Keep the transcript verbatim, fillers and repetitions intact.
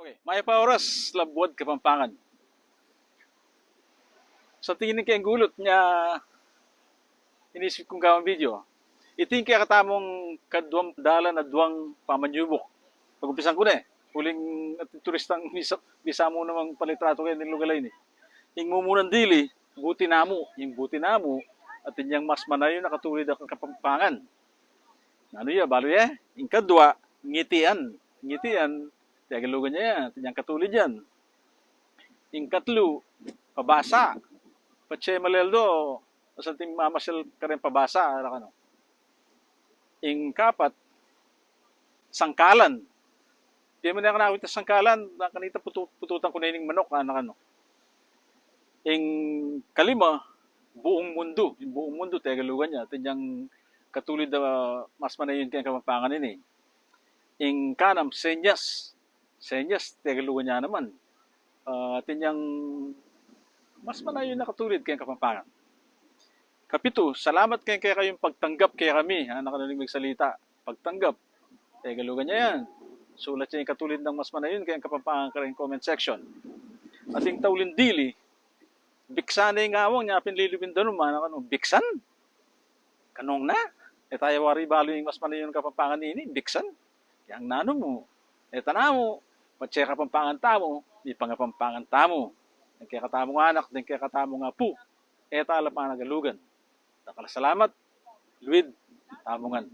Okay. Mayap a oras, Labuad Kapampangan. Sa tingin ning keng gulut nya, inisip kung gawang video. Iti ing kekatamung kaduang dalan a duang pamanyubuk. Pag-umpisan ku ne, uling atin turistang bisa, bisa mu namang palitratu keng lugal a ini. Ing mumunan dili, buti namu, ing buti namu, atin yang mas manayun a katulid a Kapampangan. Nanu ya, balu ye? Ing kadua, ngitian. Ngitian, Tegalugan ya yan, atin yang katulid yan. Ing katlu, pabasa. Patse maleldo, asanting mamasyal kareng pabasa, arakanu. Ing kapat, sangkalan. Di man aku nakita sangkalan, na kanita putu-, pututan ku ne ning manok, arakanu. Ing kalima, buung mundu. Ing buung mundu, Tegalugan ya, atin yang katulid a mas manayun keng Kapampangan ini. Ing kanam, senyas. Senyas, Tegalugan ya naman. Ah, atin yang mas manayun a katulid keng Kapampangan. Kapitu, salamat keng kekayung pagtanggap kekami, arakanu ning migsalita. Pagtanggap, Tegalugan ya yan. Sulat ya ing katulid nang mas manayun keng Kapampangan kareng comment section. Atin tauling dili, biksan ne ing awang, nya pin lilubing danum, arakanu, biksan? Kanung na? E taya wari balu ing mas manayun a Kapampangan ini, biksan? Yang nanu mu, e ta namu, patse Kapampangan tamu, mipangapampangan tamu. Deng kekatamung anak, deng kekatamung apu, e ta la panagalugan. Dakal a salamat, luid tamu ngan.